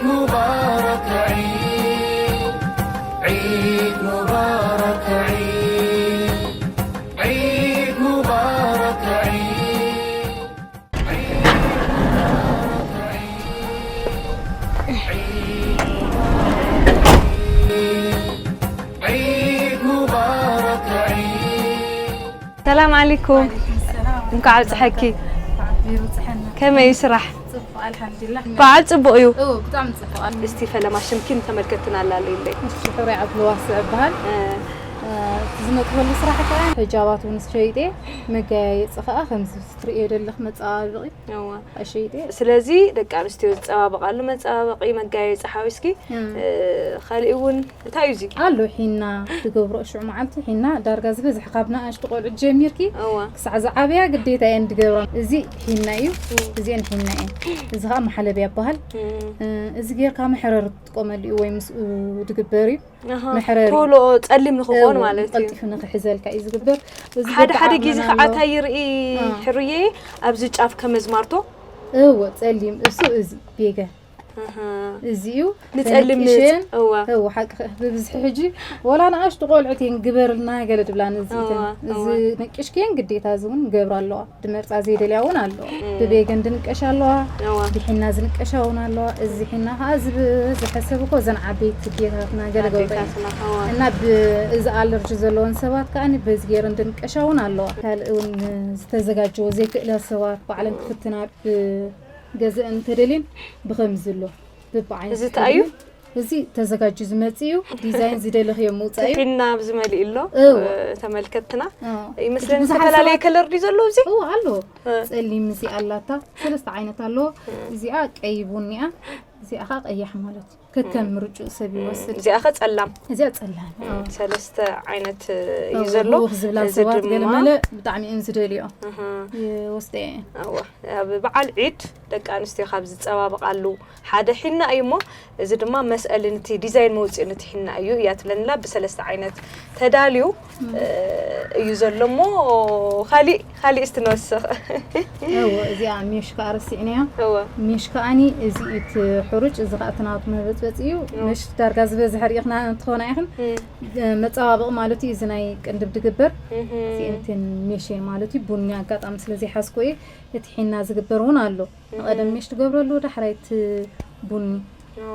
مبارك عيد، عيد مبارك عيد، عيد مبارك عيد، عيد مبارك عيد، عيد مبارك عيد. ሰላም ዓለይኩም። ሰላም። እንኳዕ ኣብፀሐኪ። ተዓቢሩ ፀሐና። ከመይ እዩ ስራሕ? ፅቡቅ ኣልሓምዱሊላህ። በዓል ፅቡቅ እዩ። እው ብጣዕሚ ፅቡቅ ኣሎ። እስቲ ፈለማ ሽምኪ ንተመልከትና ኣላለይለይ። እሺ፣ ሕሩይ ዓብዱልዋስዕ እበሃል። እ፣ እ፣ እቲ ዝመፅበሉ ስራሕ ከዓ ሕጃባት እውን ሸይጤ፣ መጋየፂ ከዓ ከምዚ ትርእዮ ዘለኽ መፀባበቂ እዋ። ሸይጤ። ስለዚ ደቂ ኣንስትዮ ዝፀባበቃሉ መፀባበቂ መጋየፂ ሓዊስኪ እም። እ፣ ካሊእ እውን እንታይ እዩ እዚ? ኣሎ ሒና ዝገብሮ ሽዑ መዓልቲ ሒና ዳርጋ ዝበዝሕ ካብ ንኣሽቱ ቆልዑ ጀሚርኪ እዋ። ክሳዕ ዝዓበያ ግዴታ እየን ዝገብራ። እዚ ሒና እዩ፣ እዚአን ሒና እየን። እዚ ከዓ መሓለብያ ይበሃል። እም፣ እ፣ እዚ ጌርካ መሕረር ትጥቀመሉ እዩ ወይ ምስኡ ዝግበር እዩ። ኣሃ፣ መሕረሪ። ቶሎ ፀሊም ንክኾን እዎ፣ ማለት እዩ። ቀልጢፉ ንክሕዘልካ እዩ ዝግበር። እዚ ሓደ ሓደ በብዓቕምና ጊዜ ኣሎ። ከዓ እንታይ ይርኢ እ። ሕሩየ ኣብዚ ጫፍ ከመዝማርቶ እዎ፣ ፀሊም እሱ እዚ ቤገ ኣሃ። እዚ እዩ። ንፀሊም ተነቂሸን ንፅ- እዋ። እዎ፣ ሓቂ ብብዝሒ ሕጂ ወላ ንኣሽቱ ቆልዑት እየን ግበርልና ገለ ድብላን እዚ እዋ፣ እዚ እዋ። ነቂሽክየን ግዴታ እዚ እውን ገብራ ኣለዋ። ድመርፃ ዘይደልያ እውን ኣለዋ። ብቤገን ድንቀሻ ኣለዋ፣ እዋ። ብሒና ዝንቀሻ እውን ኣለዋ። እዚ ሒና ከዓ እዚ ብዝሐሰብ እኮ እዘን ዓበይቲ ዴታትና ገለ ገብረ እየን። ኣዴታትና፣ እዋ። እና እዚ ኣለርጂ ዘለወን ሰባት ከዓ በዚ ገይረን ድንቀሻ እውን ኣለዋ። ካልእ እውን ዝተዘጋጀወ ዘይክእላ ሰባት ባዕለን ክፍትና ብገዘአን እንተደልየን ብኸምዚ ኣሎ። ብብዓይነት እዚ እንታይ እዩ? እዚ ተዘጋጁ ዝመፅእ እዩ። ዲዛይን ዝደለኽዮ ምውፃእ እዩ። ሒና ኣብዚ መሊእ ኣሎ እዎ። ተመልከትና እዎ። ይመስለኒ። ብዙሓት ዝተፈላለየ ሰባት- ከለር ድዩ ዘሎ እዚ? እዎ ኣሎ። እ። ፀሊም እዚ ኣላታ ሰለስተ ዓይነት ኣሎ። እዚኣ ቀይ ቡኒ እያ። እዚኣ ከዓ ቀያሕ ማለት እዩ። ከከም ምርጭኡ ሰብ ይወስድ። እዚኣ ከ ፀላም እዚኣ ፀላም። እዎ። ሰለስተ ዓይነት እዩ እዎ፣ ዘሎ። ህውኽ ዝብላ እዚ ሰባት ድማ- ገለ መለ ብጣዕሚ እየን ዝደልዮ። እህ፣ ይወስደ እየን። እወ፣ ኣብ በዓል ዒድ ደቂ ኣንስትዮ ካብ ዝፀባበቃሉ ሓደ ሒና እዩ እሞ እዚ ድማ መስአሊ ንቲ ዲዛይን መውፅኢ ንቲ ሒና እዩ እያ ትብለንላ። ብሰለስተ ዓይነት ተዳልዩ እ፣ እዩ ዘሎ እሞ ካሊእ ካሊእ እስቲ ንወስኽ። እዎ፣ እዚኣ ሜሽ ከዓ ረሲዕናዮ። እወ ሜሽ ከዓኒ እዚ እዩ እቲ ሕሩጭ፣ እዚ ከዓ እቲ ናቱ መበፅበፂ እዩ። ሜሽ ዳርጋ ዝበዝሐ ርኢኽና እንትኾና ኢኽን እም፣ መፀባበቂ ማለት እዩ። እዚ ናይ ቅንድብ ድግበር እህ፣ እዚአንተን ሜሽን ማለት እዩ። ቡኒ ኣጋጣሚ ስለ ዘይሓዝኮ እየ። እቲ ሒና ዝግበር እውን ኣሎ። ንቐደም ሜሽ ትገብረሉ፣ ዳሕራይ እቲ ቡኒ። ኦ፣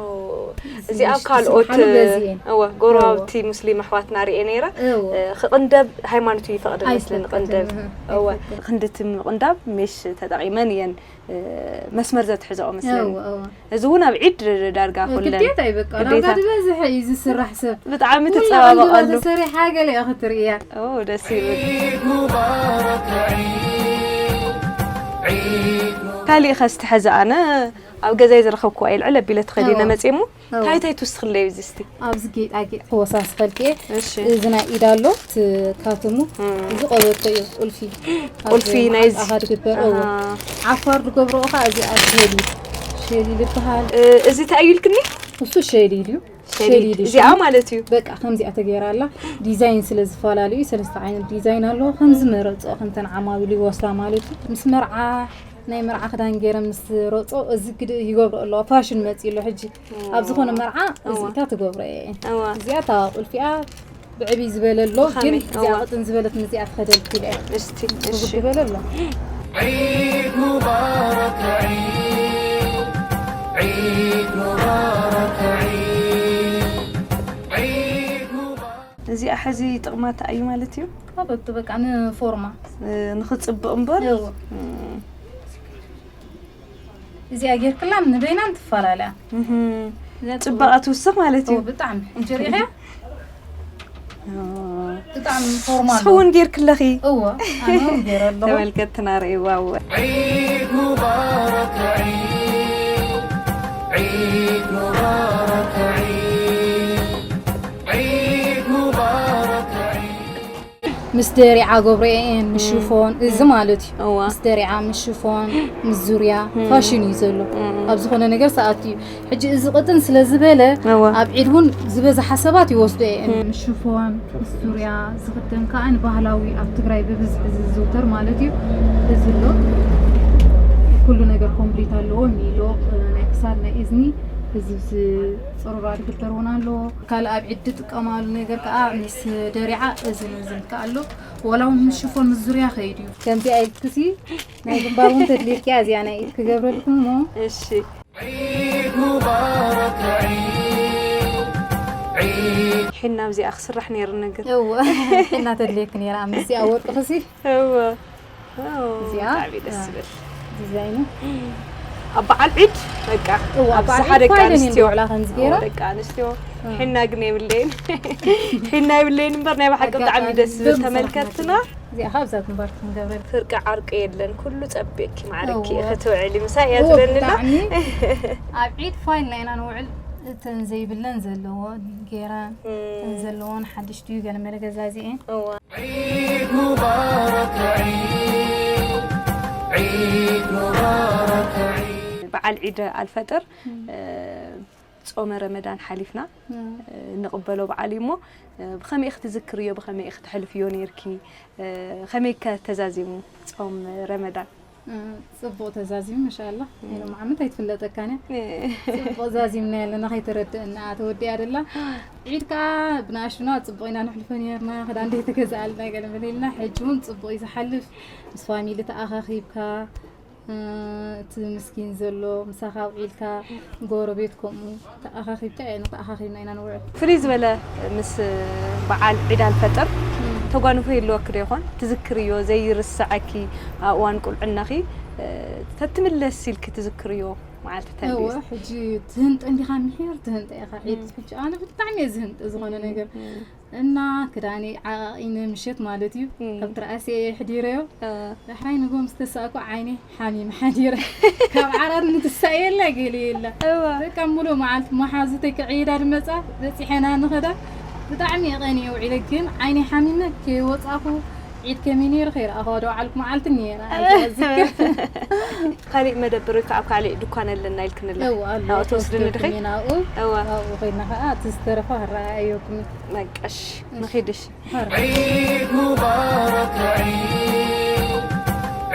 እዚ እዚኣ ምሽ ካልኦት ዝስርሓሉ በዚ እየን። እወ ጎረባብቲ ሙስሊም ኣሕዋትና ርኤ ነይረ። እዎ። እ፣ ክቕንደብ ሃይማኖት ይፈቕድ መስለኒ ኣይፈቅድን፣ ቅንደብ። እህ፣ እወ ኣይፈቅድን። ክንድቲ ምቕንዳብ ሜሽ ተጠቒመን እየን እ፣ መስመር ዘትሕዘኦ መስለኒ። እዎ፣ እዎ። እዚ እውን ኣብ ዒድ ዳርጋ ኩለን ግዴታ እዩ በቃ። ግዴታ። ዳርጋ ዝበዝሐ እዩ ዝስራሕ ሰብ። ብጣዕሚ ኩላ ትፀባበቐሉ። ዕንዱባ ተሰሪሓ ገለ ኢኻ ክትርእያ። ኦ፣ ደስ ይብል። عيد مبارك عيد، عيد مبارك. ካሊእ ኸ እስቲ ሐዚ ኣነ ኣብ ገዛይ ዝረኸብኩዋ እየ ልዕል ኣቢለ ተኸዲነ እዎ። መፅየ እሞ እዎ። እንታይ እንታይ ትውስኽለይ እዚ እስቲ? ኣብዚ ጌጣጌጥ ተወሳስኸልኪ እየ። እሺ። እዚ ናይ ኢድ ኣሎ፣ እቲ ካትሙ። እም። እዚ ቀበቶ እዩ፣ ቁልፊ። ቁልፊ ኣብ ናይዚ? መዓንጣኻ ትግበር፣ እዎ። ኣሃ። ዓፋር ዝገብርኦ ኸዓ እዚኣ ሸሊል፣ ሸሊል ይበሃል። እ፣ እዚ እንታይ እዩ ኢልክኒ? እሱ ሸሊል እዩ። ሸሊል። እዩ እዚኣ ሽሙ። ማለት እዩ። በቃ ከምዚኣ ተገይራ ኣላ። ዲዛይን ስለ ዝፈላለዩ እዩ፣ ሰለስተ ዓይነት ዲዛይን ኣለዎ። ከምዚ መረፅኦ ከምተን ዓማዊሉ ይወስዳ ማለት እዩ። ምስ መርዓ ናይ መርዓ ክዳን ገይረ ምስ ረፆ እዚ ግድ ይገብሮ ኣለዋ። ፋሽን መፂ ኣሎ ሕጂ። ኣብ ዝኾነ መርዓ እዋ። እዚታ ትገብሮ እየ። እዋ። እዚኣ እታ ቁልፊኣ ብዕብይ ዝበለ ኣሎ፣ ብኸመይ? ግን እዚኣ እዋ። ቅጥን ዝበለት ምስዚኣ ትኸደል ትብል እየ። እስቲ እሺ። ብጉድ ዝበለ ኣሎ። عيد مبارك عيد، عيد مبارك عيد، عيد مبارك. እዚኣ ሕዚ ጥቕማ እንታይ እዩ ማለት እዩ? ካበቱ በቃ ንፎርማ እ፣ ንኽፅብቕ እምበር እዎ። እም። እዚኣ ጌርክላ ንበይናን ትፈላለያ። እህም። እዚኣ ፅባቐ ትውስኽ ማለት እዩ። ኦ፣ ብጣዕሚ ሕጂ ሪኢኻ ኦ። ብጣዕሚ ፎርማል ንስኺ እውን ጌርክለኺ። እዎ ኣነ እውን ገይረ ኣለኹ። ተመልከትና ርእይዋ እወ። عيد مبارك عيد، عيد مبارك عيد، عيد مبارك عيد. ምስ ደሪዓ ገብረኤን ምስ ሽፎን እዚ ማለት እዩ። እዋ። ምስ ደሪዓ ምስ ሽፎን ምስ ዙርያ ፋሽን እዩ ዘሎ። ኣብ ዝኾነ ነገር ሰኣት እዩ። ሕጂ እዚ ቅጥን ስለ ዝበለ እዋ። ኣብ ዒድ እውን ዝበዝሓ ሰባት ይወስዶ እየን። ምስ ሽፎን ምስ ዙርያ ዝኽደን ከዓ ንባህላዊ ኣብ ትግራይ ብብዝሒ ዝዝውተር ማለት እዩ። እዚ ኣሎ ኩሉ ነገር ኮምፕሊት ኣለዎ። ሚሎ፣ ናይ ክሳድ፣ ናይ እዝኒ፣ እዚ ስ- ጽሩራ ድግተር እውን ኣሎ። ካልእ ኣብ ዒድ ጥቀማሉ ነገር ከዓ ምስ ደሪዓ እዝን እዝን ከዓ ኣሎ። ዋላ እውን ምስ ሽፎን ምስ ዙርያ ከይድ እዩ። ከምዚኣ ኢልክሲ ናይ ግንባር እውን ተድልየኪያ እዚኣ ናይ ኢድ ክገብረልኩም እሞ። እሺ። ሒና ኣብዚኣ ክስራሕ ነይሩ ነገር። እወ። ሒና ተድልየኪ ነይራ ምስዚኣ ወርቅኽሲ። እወ። እዚኣ? ብጣዕሚ ደስ ዝብል። ዲዛይኑ። ኣብ በዓል ዒድ በቃ እወ፣ ኣብ ኣብዝሓ በዓል ደቂ ፋይደን ኣንስትዮ እየን ከምዚ ገይራ። እወ፣ ደቂ ኣንስትዮ ሒና ግን የብለይን። ሒና የብለይን እምበር ናይ ብሓቂ ብጣዕሚ ኣጋጣሚ ደስ ዝብል ብብዝሒ ተመልከትና። እዚኣ ካብዛ ግንባር ክንገብረል። ፍርቂ ዓርቂ የለን ኩሉ ጸቢቅኪ ማዕረኪ እወ። ክትውዕሊ ምሳይ እያ እወ፣ ትብለኒ ኣላ። ብጣዕሚ ኣብ ዒድ ፋይል ናይና ንውዕል እተን ዘይብለን ዘለዎን ገይረን እተን ዘለዎን ሓድሽ ድዩ ገለ መለ ገዛዚኤን። እወ። عيد مبارك عيد عيد مبارك عيد በዓል ዒድ ኣልፈጥር ጾመ ረመዳን ሓሊፍና ንቕበሎ በዓል እዩ እሞ ብኸመይ ክትዝክርዮ ብኸመይ ክትሕልፍዮ ነይርኪ? ከመይ ከ ተዛዚሙ ጾም ረመዳን? ጽቡቕ ተዛዚሙ ማሻኣላ። ሎሚ ዓመት ኣይትፍለጠካን እያ። ጽቡቕ ዛዚምና ያለና ከይተረድእና ተወዲኣ ደላ። ዒድ ከዓ ብንኣሽቱና ጽቡቕ ኢና ንሕልፎ ነርና። ክዳን ደይተገዝኣልና ገለ መለ ኢልና ሕጂ እውን ጽቡቕ እዩ ዝሓልፍ። ምስ ፋሚሊ ተኣኻኺብካ እቲ ምስኪን ዘሎ ምሳኻ ውዒልካ ጎረቤት ከምኡ ተኣኻኺብካ እያ ተኣኻኺብና ኢና ንውዕል። ፍልይ ዝበለ ምስ በዓል ዒድ ኣልፈጥር ተጓንፎ ይህልወኪ ዶ ይኾን? ትዝክርዮ ዘይርስዐኪ ኣብ እዋን ቁልዕነኺ ተትምለስ ኢልኪ ትዝክርዮ መዓልቲ ተን እወ ድዩ? ሕጂ ትህንጠ እንዲኻ ምሒር ትህንጠ ኢኻ ዒድ ሕጂ ኣነ ብጣዕሚ እየ ዝህንጠ ዝኾነ ነገር እና ክዳነይ ዓቓቒነ ምሸት ማለት እዩ ኣብ ትርኣሲ እየ ሕዲረዮ ዳሕራይ ንጎ ምስ ተሳእኩ ዓይነይ ሓሚም ሓዲረ ካብ ዓራር ንትሳእ የላ ገለ የላ እወ በቃ ሙሉእ መዓልቲ መሓዙተይ ክዕይዳ ድመፃ በፂሐና ንኸዳ ብጣዕሚ እየ ቀንየ ውዒለ ግን ዓይነይ ሓሚመ ከይወፃኹ ዒድ ከመይ ነይሩ ከይረኣኹዋ ዶ ዓልኩ መዓልቲ ነይራ እያ ዝዝክር ካሊእ መደብር ወይ ከዓ ኣብ ካሊእ ድኳን ኣለና ኢልክን ኣለኺ? እወ ኣሎ ናብኡ ትወስድኒ ዲኺ? ተወስደኩም ናብኡ እወ ኣብኡ ኮይና ከዓ እቲ ዝተረፈ ክረኣየኩም በቃ እሺ ንኺድ እሺ عيد مبارك عيد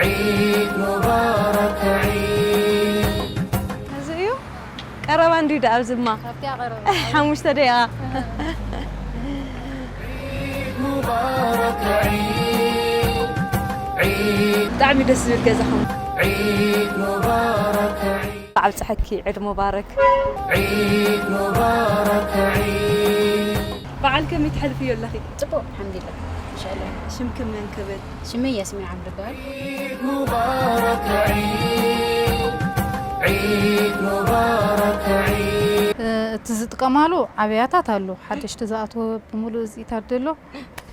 عيد مبارك عيد እዚ እዩ ቀረባ እንድዩ ደኣ ኣብዚ ድማ ካብቲ ኣቐረበ ሓሙሽተ ደቂቓ عيد مبارك عيد عيد ብጣዕሚ ደስ ዝብል ገዛኹም عيد مبارك عيد ኣብፅሐኪ ዕድ ሙባረክ عيد مبارك عيد በዓል ከመይ ትሕልፍዮ ኣለኺ? ጽቡቕ ኣልሓምዱሊላህ ኢንሻኣላህ። ሽምኪ መን ክብል? ሽመይ ያስሚን ዓብዱ ይበሃል። عيد مبارك عيد عيد مبارك عيد እቲ ዝጥቀማሉ ዓብያታት ኣሎ ሓደሽቲ ዝኣተወ ብምሉእ እዚኢታት ዘሎ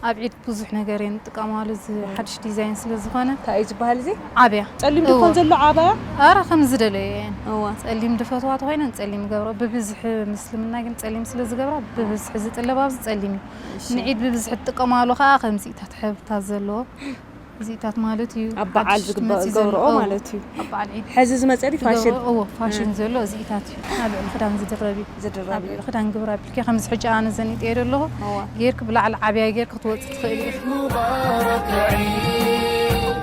ኣብ ዒድ ብዙሕ ነገር እየ ንጥቀማሉ እዚ ሓድሽ ዲዛይን ስለ ዝኾነ እንታይ እዩ ዝበሃል እዚ? ዓብያ ጸሊም ድኾን ዘሎ ዓባያ? ኣረ ከም ዝደለየ እየን እዋ ጸሊም ድፈትዋ ተኮይነን ጸሊም ገብሮ ብብዝሒ ምስልምና ግን ጸሊም ስለ ዝገብራ ብብዝሒ ዝጥለብ ኣብዚ ጸሊም እዩ ንዒድ ብብዝሒ ትጥቀማሉ ከዓ ከምዚኢታት ሕብርታት ዘለዎ እዚኢታት ማለት እዩ ኣብ በዓል ሓድሽ ዝግበ- መፂ ገብርኦ ዘሎ- ማለት እዩ። ኣብ በዓል ዒድ ሕዚ ዝመፀ ድዩ ፋሽን? ዝገብሮ- እዎ ፋሽን ዘሎ እዚኢታት እዩ ኣብ ልዕሊ ክዳን ዝድረብ እዩ ዝድረብ ኣብ እዩ። ልዕሊ ክዳን ግብራ ቢልኪ ከምዚ ሕጂ ኣነ ዘኒጠዮ ዘለኹ እዋ ጌርክ ብላዕሊ ዓብያ ጌርክ ክትወፅእ ትኽእል ኢኺ مبارك عيد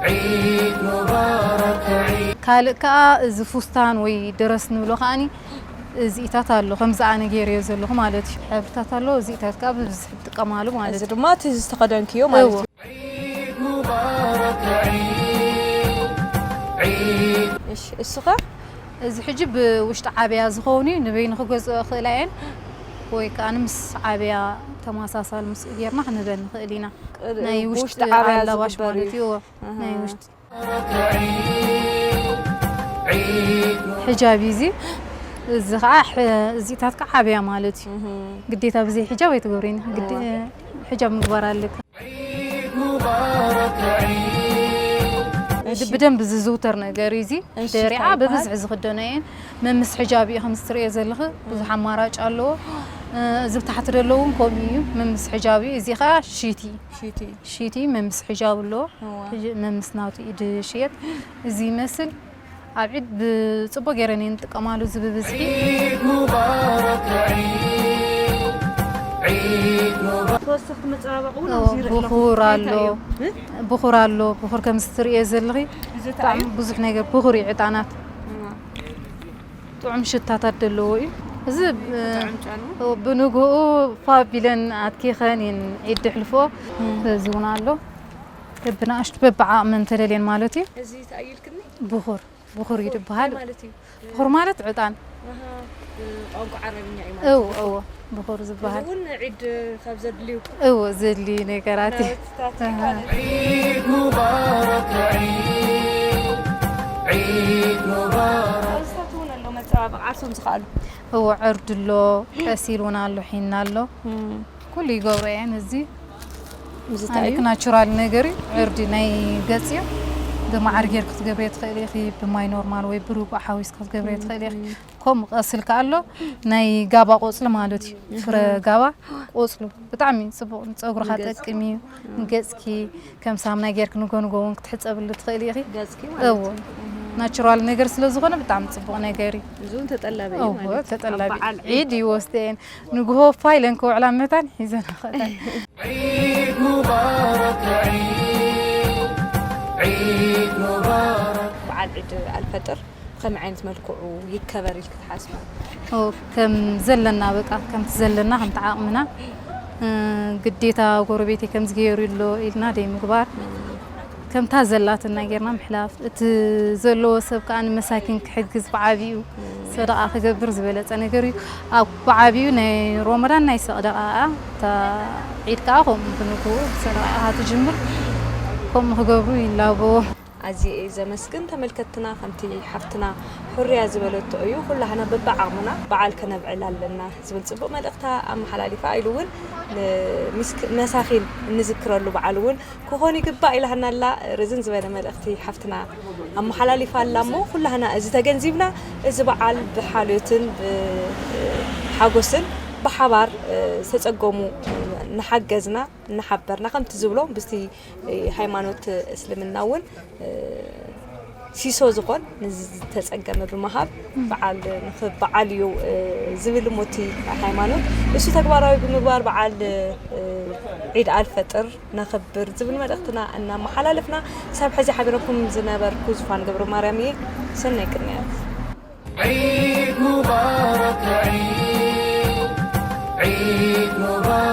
عيد مبارك عيد ካልእ ከዓ እዚ ፉስታን ወይ ድረስ ንብሎ ከዓኒ እዚኢታት ኣሎ ከምዚ ኣነ ገይረዮ ዘለኹ ማለት እዩ ሕብርታት ኣሎ እዚኢታት ከዓ ብብዝሒ ትጥቀማሉ ማለት እዚ እዩ ድማ እቲ ዝተኸደንክዮ ማለት እዩ። عيد مبارك عيد عيد እሺ እሱ ኸ? እዚ ሕጂ ብውሽጢ ዓብያ ዝኸውን እዩ ንበይኑ ክገዝኦ ክእላ እየን ወይ ከዓ ምስ ዓብያ ተመሳሳሊ ምስኡ ጌርና ክንህበን ንኽእል ኢና ናይ ውሽጢ ብውሽጢ ዓብያ ኣላባሽ ዝግበር ማለት እዩ። እዩ ናይ ውሽጢ عيد ሕጃብ እዩ እዚ እዚ ከዓ ሕ- እዚታት ከዓ ዓብያ ማለት እዩ ግዴታ ብዘይ ሕጃብ ኣይትገብሪን ግዴ- ሕጃብ ምግባር ኣለካ عيد مبارك عيد እዚ ብደንብ ዝዝውተር ነገር እዩ እዚ እሺ፣ ደሪዓ እንታይ ይበሃል? ብብዝሒ ዝኽደኖ እየን መምስ ሕጃብ እዩ ከምዚ ትሪኦ ዘለኺ ብዙሕ ኣማራጭ ኣለዎ እዚ ብታሕቲ ዘሎ እውን ከምኡ እዩ መምስ ሕጃብ እዩ እዚ ከዓ ሺቲ ሺቲ ሺቲ መምስ ሕጃብ ኣለዎ እዋ ሕጂ መምስ ናቱ ኢድ ሽየት እዚ ይመስል ኣብ ዒድ ብፅቡቅ ገይረን እየን ዝጥቀማሉ እዚ ብብዝሒ عيد مبارك عيد عيد مبارك ተወሰኽቲ መፀባበቂ እውን እዎ፣ ኣብዚ ይርእ ኣለኹ። ብኹር እንታይ ኣሎ እዮም? እ? ብኹር ኣሎ ብኹር ከምዚ ትርእዮ ዘለኺ እዚ እንታይ ብጣዕሚ እዩ? ብዙሕ ነገር ብኹር እዩ ዕጣናት እዋ። ጥዑም ሽታታት ዘለዎ እዩ። እዚ ብ- ጥዑም ጨኑ። ብንግኡ ፋ ቢለን ኣትኪኸን እየን ዒድ ድሕልፎ። እዚ እውን ኣሎ። በብንኣሽቱ በብዓቕመን ተደልየን ማለት እዩ። እዚ ተኣይልክኒ ብኹር ብኹር እዩ ዝበሃል። ማለት እዩ። ብኹር ማለት ዕጣን። ኣሃ፣ ቋንቋ ዓረብኛ እዩ ማለት እው እዩ። እው ብኹር ዝበሃል። እውን ዒድ ካብ ዘድልዩ እው ዘድልዩ ነገራት እዩ። ናውትታት እዩ ማለት እዩ። عيد مبارك عيد عيد مبارك ኣዝታት እውን ኣሎ መፀባበቂ ዓርሶም ዝኸኣሉ። እው ዕርዲ ኣሎ፣ ቀሲል እውን ኣሎ፣ ሒና ኣሎ። ኩሉ ይገብሮ እየን እዚ እዚ ኣነክ ናቹራል ነገር እዩ። ዕርዲ ናይ ገጽ እዩ። ብመዓር ጌርክ ክትገብርዮ ትኽእል ኢኺ፣ ብማይ ኖርማል ወይ ብርጉእ ሓዊስክ ክትገብርዮ ትኽእል ኢኺ። ከምኡ ቀስል ከኣ ኣሎ ናይ ጋባ ቆጽሊ ማለት እዩ። ፍረ ጋባ ቆጽሉ ብጣዕሚ ጽቡቕ ንጸጉርኻ ጠቅም እዩ። ንገጽኪ ከም ሳምና ጌርክ ንጎንጎ እውን ክትሕጸብሉ ትኽእል ኢኺ። ገጽኪ እዎ ማለት ናቹራል ነገር ስለ ዝኾነ ብጣዕሚ ጽቡቕ ነገር እዩ። እዚ እውን ተጠላቢ እዩ እዎ ማለት እዩ። ተጠላቢ ኣብ በዓል ዒድ ይወስደየን ንግሆ ፋይለን ክውዕላ መታን ሒዘን ኸታ عيد مبارك عيد عيد مبارك በዓል ዒድ ኣልፈጥር ብኸመይ ዓይነት መልክዑ ይከበር ኢልክ ትሓስቡ? ከም ዘለና በቃ ከምቲ ዘለና ከምቲ ዓቕምና እ፣ ግዴታ ጎረቤተይ ከምዚ ገይሩ ኣሎ ኢልና ደይ ምግባር ከምታ ዘላትና ጌርና ምሕላፍ እቲ ዘለዎ ሰብ ከዓ ንመሳኪን ክሕግዝ ብዓብዩ ሰደቃ ክገብር ዝበለፀ ነገር እዩ። ኣብ ብዓብዩ ናይ ሮመዳን ናይ ሰደቃ እያ። እታ ዒድ ከዓ ከምኡ ብንግኡ ሰደቃ ኢኻ ትጅምር ከምኡ ክገብሩ ይላበዎ። ኣዝየ እየ ዘመስግን። ተመልከትትና ከምቲ ሓፍትና ሕርያ ዝበለቶ እዩ፣ ኩላህና በብዓቕምና በዓል ከነብዕል ኣለና ዝብል ጽቡቕ መልእኽታ ኣመሓላሊፋ ኢሉ እውን ንሚስክ- መሳኺን እንዝክረሉ በዓል እውን ክኾን ይግባእ ኢላህና ኣላ። ርዝን ዝበለ መልእኽቲ ሓፍትና ኣመሓላሊፋ ኣላ እሞ ኩላህና እዚ ተገንዚብና እዚ በዓል ብሓልዮትን ብሓጎስን ብሓባር ዝተጸገሙ እናሓገዝና እናሓበርና ከምቲ ዝብሎ ምስቲ ሃይማኖት እስልምና እውን ሲሶ ዝኾን ንዝተጸገመ ብምሃብ በዓል ንኽበዓል እዩ ዝብል እሞ እቲ ሃይማኖት እሱ ተግባራዊ ብምግባር በዓል ዒድ ኣልፈጥር ነኽብር ዝብል መልእኽትና እናመሓላለፍና ክሳብ ሕዚ ሓቢረኩም ዝነበርኩ ዙፋን ገብረ ማርያም እየ። ሰናይ ቅንያት። عيد مبارك عيد عيد مبارك